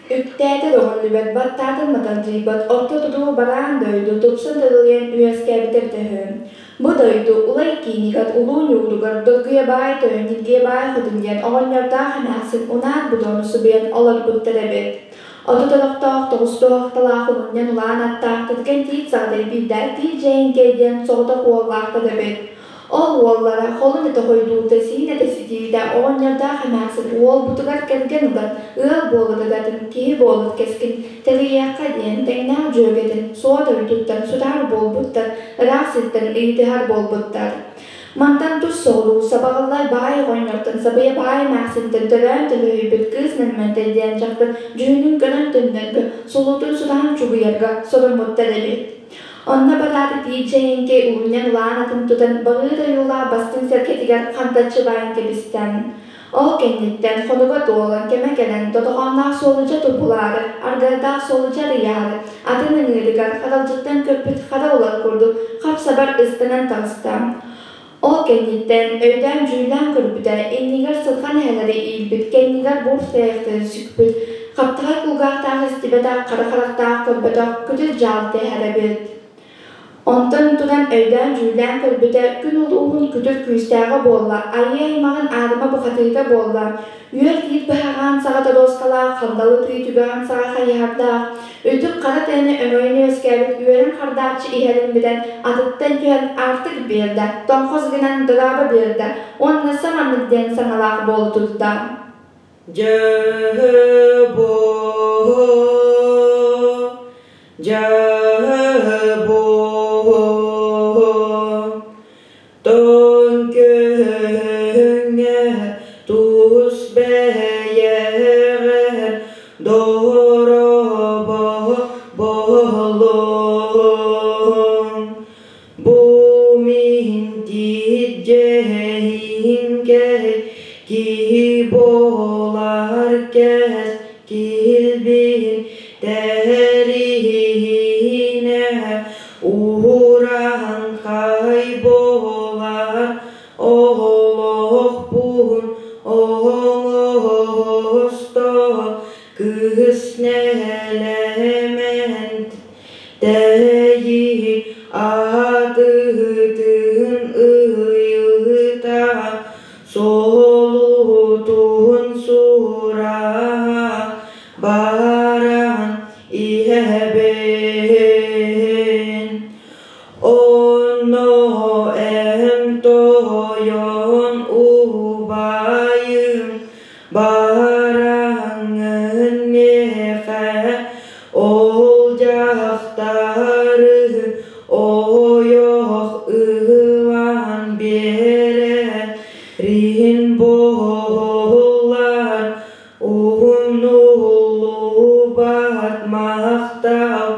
Үктээтэ көҕүллүбэт, баттаатын маталдьыйбат, орто тутуу бараан дойду тупсан төлөйөн үөскээбитэ эбитэ үһү. Бу дойду Улай киинигэр Улуу Ньууругар Доргуйа баай тойон Ньиргийэ баай хотун диэн оҕонньордоох эмээхсин унаат будуону субуйан олорбуттар эбит. 30 олохтоох тоҕус туоһахталаах улунньан улаан аттаах Тэтгэн тиит саҕатай биирдээх тиит дьэйиҥкэй диэн соҕотох уоллаахтар эбит. Ол уоллара холун этэ хойдуута, сиин этэ ситиитэ, оҕонньордоох эмээхсин уолбутугар кэргэн ылан, ыал буоларыгатын, киһи буолар кэскин тэрийиэххэ диэн тэҥнээх дьүөгэтин суот ойутуттан сутаар буолбуттар, ыраах сиртэн ыйытыһар буолбуттар. Мантан тус соҕуруу сабаҕаллар баай оҕонньортон сабыйа баай эмээхсинтэн төрөөн төлөһүйбүт кыыс Нэммэнтэй диэн дьахтар дьүһүнүн көрөн төннөргө, сулуутун сутаһан чугуйарга соруммуттар эбит. Онно бараары биир дьэһиҥкэй уунньан улаан атын тутан баҕыыр ойуулаах бастыҥ сэргэтигэр хантаччы баайан кэбистэ. Ол кэнниттэн хонуга туолан, кэмэ кэлэн, додоҕоонноох суолдьа тупулаары, аргыардаах суолдьа арыйаары, атын ыҥыырыгар харалдьыттан көппүт хара улар курдук хап-сабар ыстанан таҕыста. Ол кэнниттэн өйдөөн-дьүүллээн көрбүтэ, иннигэр сылхан эһэлэри иилбит, кэннигэр буор тайахтарын сүкпүт, хаптаҕай кулгаахтаах истибэтэх, хара харахтаах көрбөтөх күтүр дьаалты эһэр эбит. Онтон туран өйдөөн-дьүүллээн көрбүтэ, күн улууһун күтүр күүстээҕэ буолла, айыы аймаҕын аарыма бухатыыта буолла, Үөр тиит быһаҕаан саҕа торуоскалаах, хандалы тыы түгэҕин саҕа хайыһардаах, үрдүк хара тыаны өҥөйөн үөскээбит үөрэн хардааччы иһэрин билэн, атыттан түһэн аартык биэрдэ, тоҥхос гынан дыраба биэрдэ уонна саманнык диэн саҥалаах буола турда. Дьэ бо, дьэ бо, Тоҥ күһүҥҥэ туус бэйэҕэр дорообо буолуҥ. Бу мин дьиэһиҥкэ киһи буолар кэс килбиин тэриинэ Уһураһан хай буолар олохпун оҥосто кыыс нэлэмэн тэйи аатыытын ыйыта солутун сураһа баран иһэбин Онно эһэм тоһойон убайым бараҥҥын миэхэ ол дьахтары ойох ылан биэрэрин буоллар Уһунуллубат махтал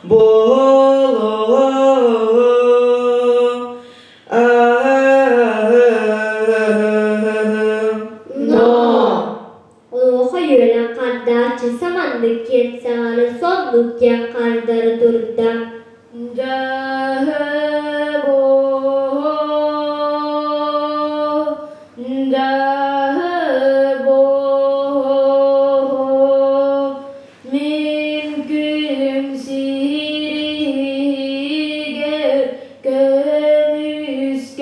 буолуо. Но! Онуоха үөрэн хардааччы саманнык киэн саҥаны соннук диэн хардары турда. Мин күн сиригэр көмүскэс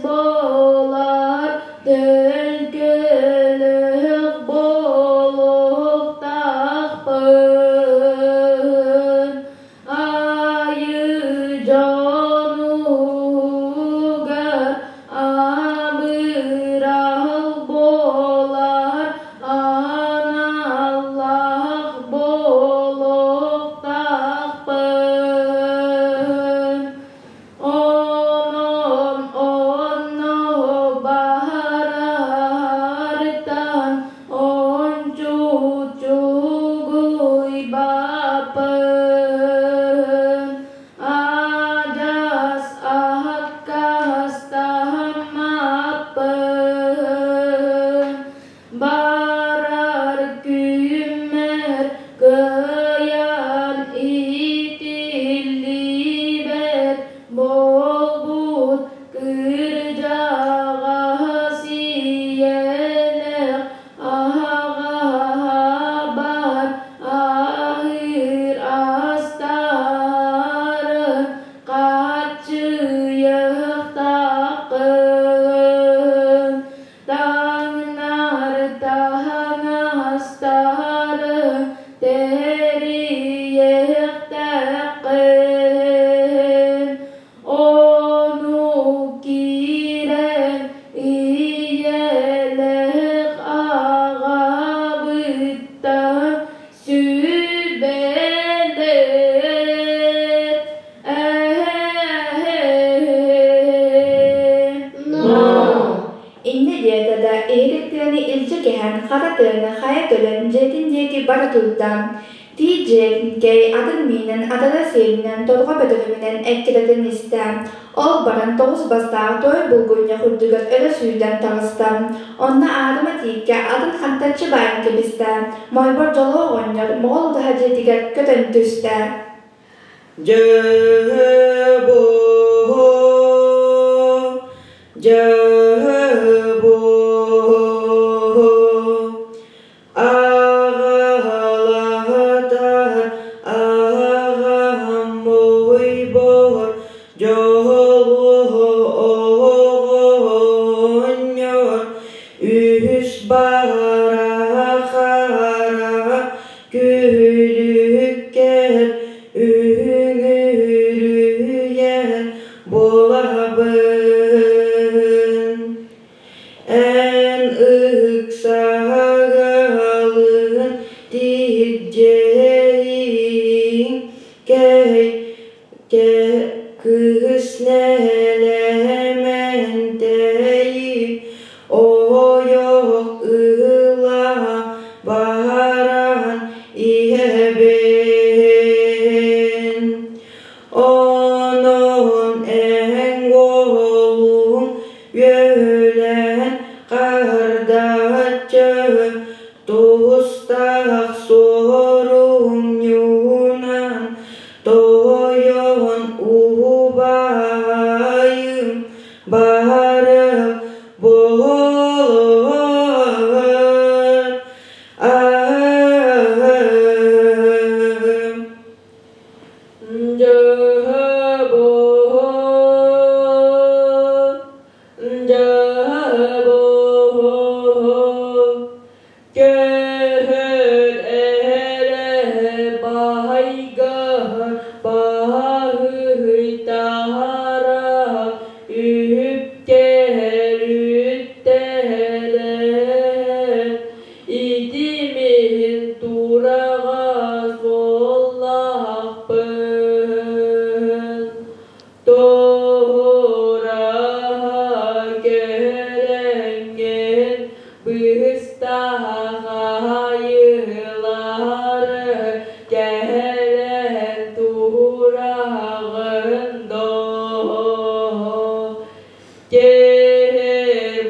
буолар төлкөлөөх буолуохтаахпын. Айыы дьонугар сүбэлэт Инньэ диэтэ да, иһирик тыаны илдьи кэһэн, хара тыаны хайа төлөн дьиэтин диэки бара турда. Тиит дьиэкэй атын миинэн, атара сиэлинэн, торҕо бөтөрүмүнэн эккирэтэн истэ. Ол баран тоҕус бастаах туой булгунньах үрдүгэр өрө сүүрдэн таҕыста. Онно аарыма тииккэ атын хантаччы баайан кэбистэ. Мойбор дьолуо оҕонньор моҕол утаһа дьиэтигэр көтөн түстэ. Дьэ бу, дьэ бу, аҕалаатар аҕам ойбор дьолуо оҕонньор үс бара хара күлүккэр үҥүрүйэн буолабын. Эн ыксагалын тиһирдьэйиҥ кэй кыыс нэлэмэнтэйи ойох ыла баран иһэбин. Онон эн уолуҥ үөлэн хардаччы тустаах суорумньунан тойон убайым бары буолар. Көһөр эрэ баайгар баһыйтара үпкэр үттэлэн итимин тураҕас буоллахпын Туораһа кэлэҥҥин быстаҕайылары кэлэн тураҕын доо Кэр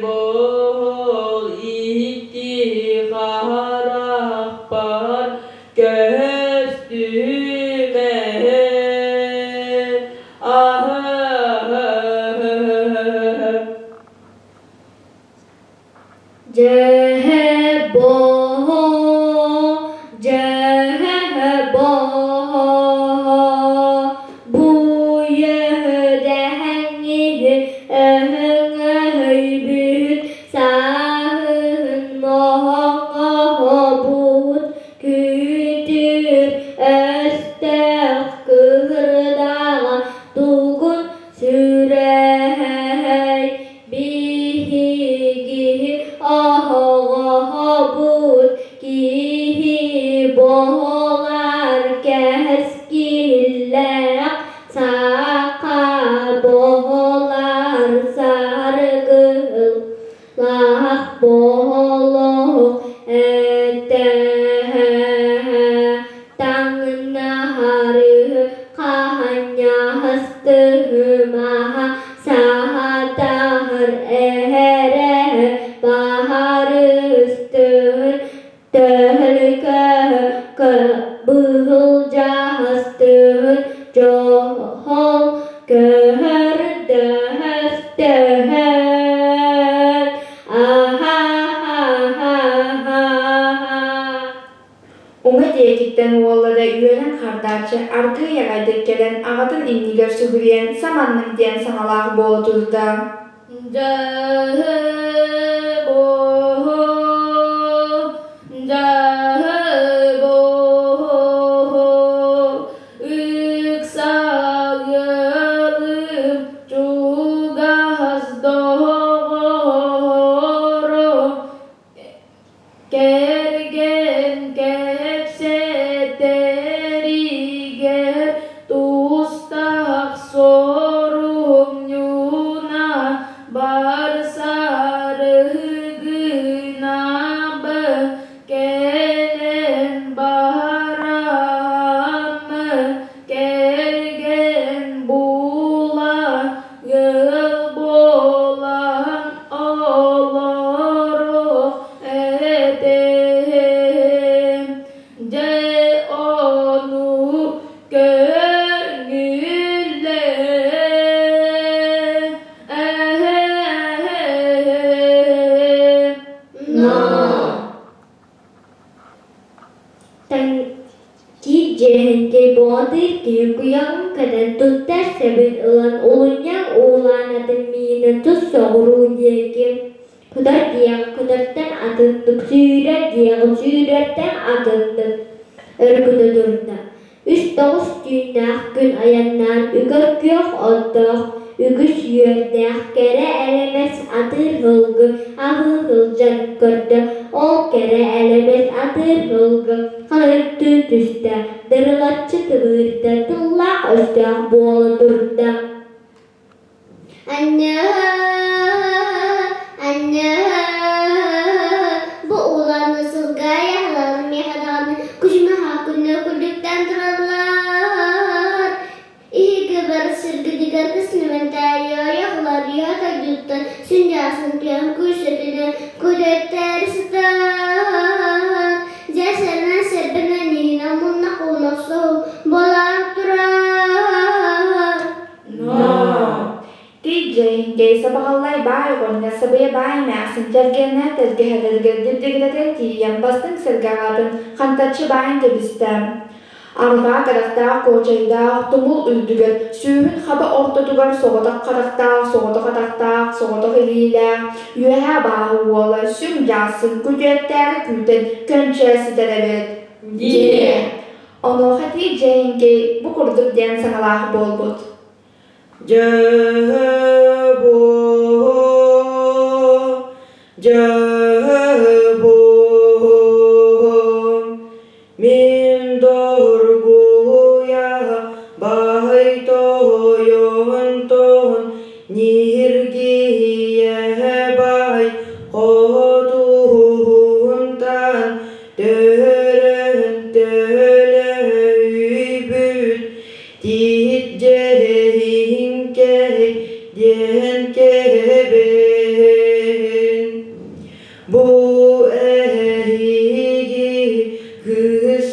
буол икки харахпар көстүмэ Дьэһэ-боһо, дьэһэ-боһо, бу үөдэһэҥҥиһи өһөҥөһөйбүт сааһын моһоҥоһобут күтүр өстөөх кыһырдаҕа тугун сүрэһэй биһиги оһоҕоһобут киһи буолар кэскиллээх саха буолар саргылаах буолуох этэ таҥнары хаһанньаһастыһымаһа саатар эрэ баһарыстыыр төлкө быһылдьаһастыыр дьоһол көһөрдөһөстөһөн аха-ха-ха-ха Уҥа диэкиттэн уоллара үөрэн хардааччы аргыый аҕайдык кэлэн аҕатын иннигэр сүгүрүйэн саманнык диэн саҥалаах буола турда Ыксалыам чугас доҕорум кэргэн Кэпсэтэригэр тустаах суруһумньуна барсары гынабын, кэлэн бараммын, кэргэн булан, ыал буолан олоруох этим. Дьэ ону көҥүллээ. Киит Дьиэһэҥкэй бухатыыр киһи куйаҕын кэтэн туттар сэбин ылан улунньаҥ уулаан атын миинэн тус соҕуруу диэки Кутар диэҕи кутартан атыннык, сүүрэр диэҕи сүүрэртэн атыннык өрүкүтэ турда. Үс тоҕус түүннээх күн айаннаан үгэр күөх оттоох, үгүс үөрдээх, кэрэ элэмэс атыыр сылгы аһыы сылдьан көрдө. Ол кэрэ элэмэс атыыр сылгы халыҥтыы түстэ, дырылаччы тыбыырда, тыллаах өстөөх буола турда. Анньаа, анньаа, бу улааны сылгы айаһаларын миэхэ даҕаны күчүмэҕэ күннэр күлүктэн тураллар. Иһиги бары сиргитигэр кысныментаайыайахларыйа дойдуттан сүнньаасын түһэн күүсэтинэн күдэттэр сытар. Дьэ сэрэнэн сэрбэнэн иһинэн муннах уунахсоһу буолан турар. Но Тиджейнкэй сабаҕаллай баай оҕонньор сабыйа баай эмээхсин тэлгэнэ тэлгэһэлэригэр дибдигилэтэн тиийэн бастыҥ сэргэҕэ атын хантаччы баайан кэбистэ. Арҕаа харахтаах куочайдаах тумул үрдүгэр сүүһүн хаба ортотугар соҕотох харахтаах, соҕотох атахтаах, соҕотох илиилээх, үөһээ бааһы уола сүҥ дьаассын күтүөттээҕи күүтэн көнчөө сытар эбит. Диэ. Онуоха Тиджейнкэй бу курдук диэн саҥалаах буолбут. Дьэ дьэ мин доргуйа баай тойонтон ньиргийэ баай хотуһунтан төрөн төлөйбүт тиит дьэһиҥкэй диэн кэбин. Бу эһиги кыыс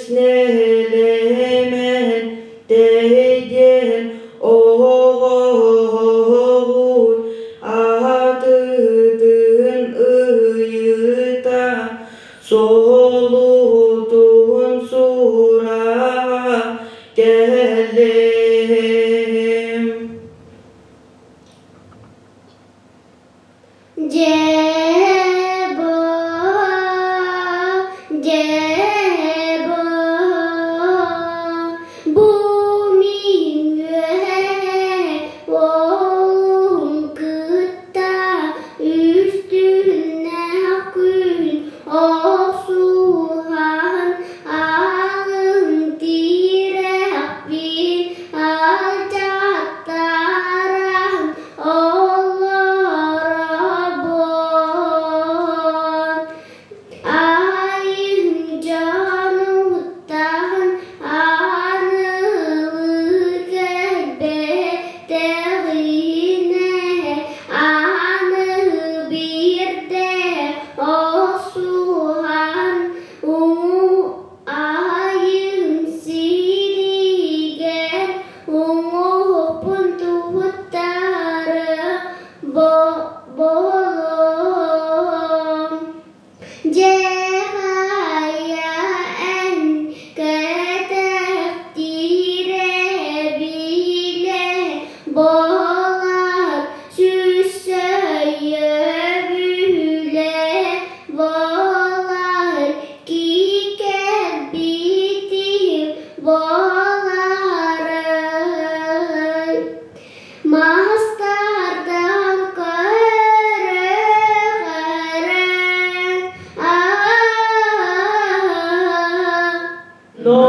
Но!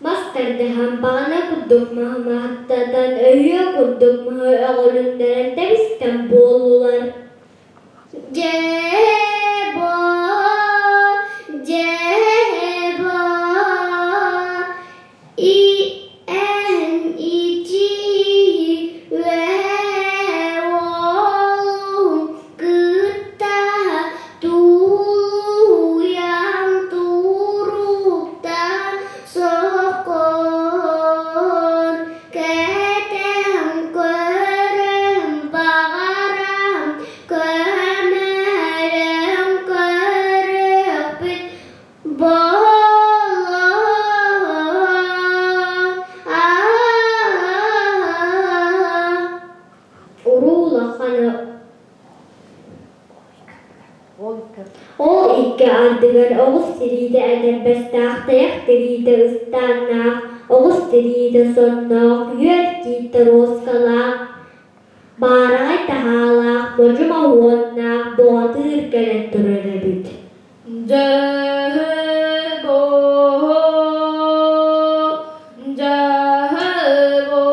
Мас тардыһан баҕана курдук маһымааттатан, өһүө курдук маһы өҕүлүннэрэн тэбистэн буоллулар. Дьээ-боо, дьээ-боо, и-эн ичии үөһээ уолун кытта тулуйан туруктан сокон кэтээн көрөн баҕарам көмөлөөн көрүөхпүт буолуон Уруу улахана Ол икки ардыгар оҕус тириитэ этэрбэстээх, тайах тириитэ ыстааннаах, оҕус тириитэ сонноох, үөр тиит торуоскалаах, баараҕай таһаалаах, модьу моһуоннаах бухатыыр кэлэн турар эбит. Дьэһэ-боо, дьэһэ-боо,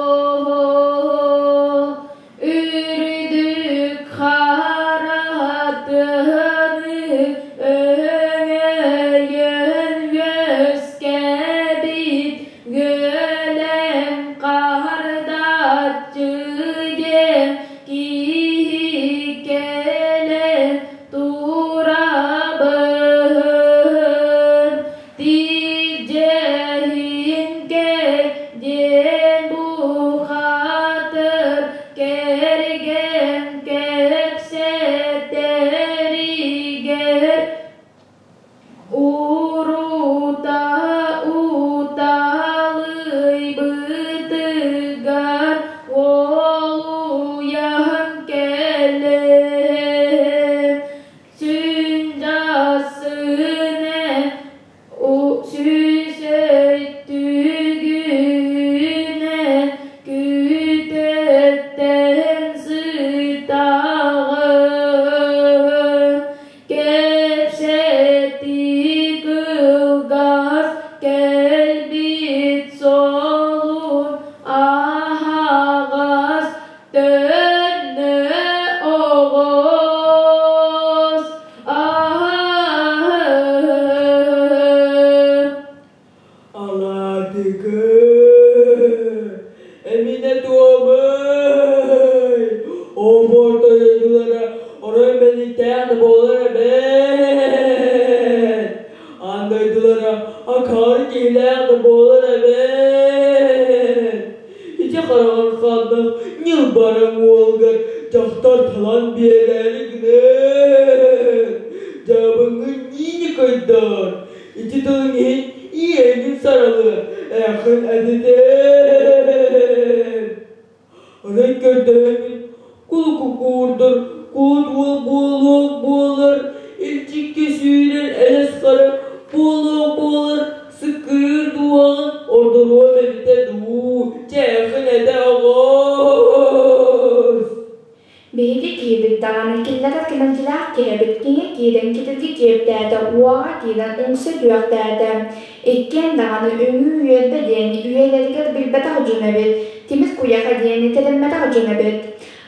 үрдүк хара тыаны өҥөйөн үөскээбит Гөлөм хардаччы диэн киһи кэлэн турабын Тиджэһингэ диэн бухатыр кэргэн кэпсэтэригэр Урута уталыйбытыгар уолуйан кэлэн сүнжасыне сүүс өттүгүнэн күтөттөн сытаҕын Кэпсэтии кылгас, кэлбит солун аһаҕас, төннө оҕус Алаадыгы эминэ туомай Оборто дойдулара орой бэлиттээх да буолар эбээт Аан дойдулара акаары киһилээх да буолар эбээт Ити хараҕар хааннаах ньылбараҥ уолгар дьахтар талан биэрээри гынар Дьаабыҥҥын ньиини кыйдаар Ити тылыҥ иһин иэйгин саралыа, ээххин этитээр. Арай көрдөһөммүн кулукукуурдар, кулут уол буолуох буолар, илдьиккэ сүүрэр элэс хара буолуох буолар, сыккырыыр дууһаҕын ордоруом эбитэ дуу, чээххин этэ оҕос. Биһиги киһибит даҕаны кинилэр кэмэлдьилээх киһибит киҥэ киирэн китирги киэптээтэ, уоҕа киирэн умса түөхтээтэ. Иккиэн даҕаны үҥүү үөрбэ диэни үйэлэригэр билбэтэх дьон эбит, тимир куйаха диэни тэлэммэтэх дьон эбит.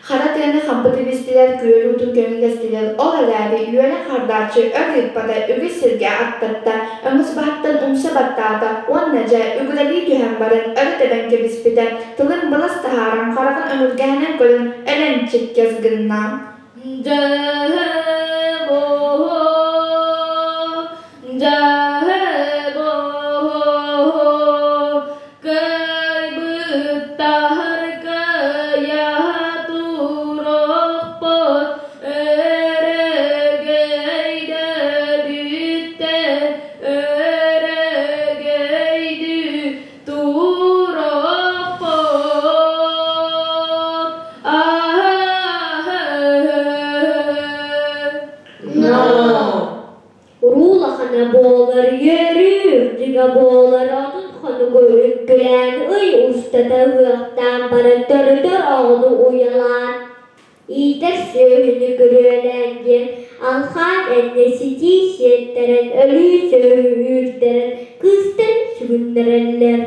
Хара тыаны хампы тибистилэр, күөл уутун көҥүлэстилэр, ол эрээри үөрэх хардааччы өр ыыппата, үгүс сиргэ аттатта, өҥүс баһыттан умса баттаата уонна дьэ үгүрэлии түһэн баран өрө тэбэн кэбиспитэ, тылын былас таһааран хараҕын өҥүргэһинэн көрөн өлөн чиккэс гынна. Дьэһэ-боо, кыайбыттар кыайа туруохпут өрөгөйдөбүттэн өрөгөйдүү туруохпут Но! Уруу улахана буолар, үөрүү үрдүгэ буолар, отут хонугу үҥкүлээн, ый устата ыһыахтаан баран төрөтөр оҕону уйалаан, иитэр сүөһүнү күрүөлээн диэн Алхаан энньэ ситии сиэттэрэн, өлүү сүөһү үүрдэрэн, кыыстарын сүгүннэрэллэр.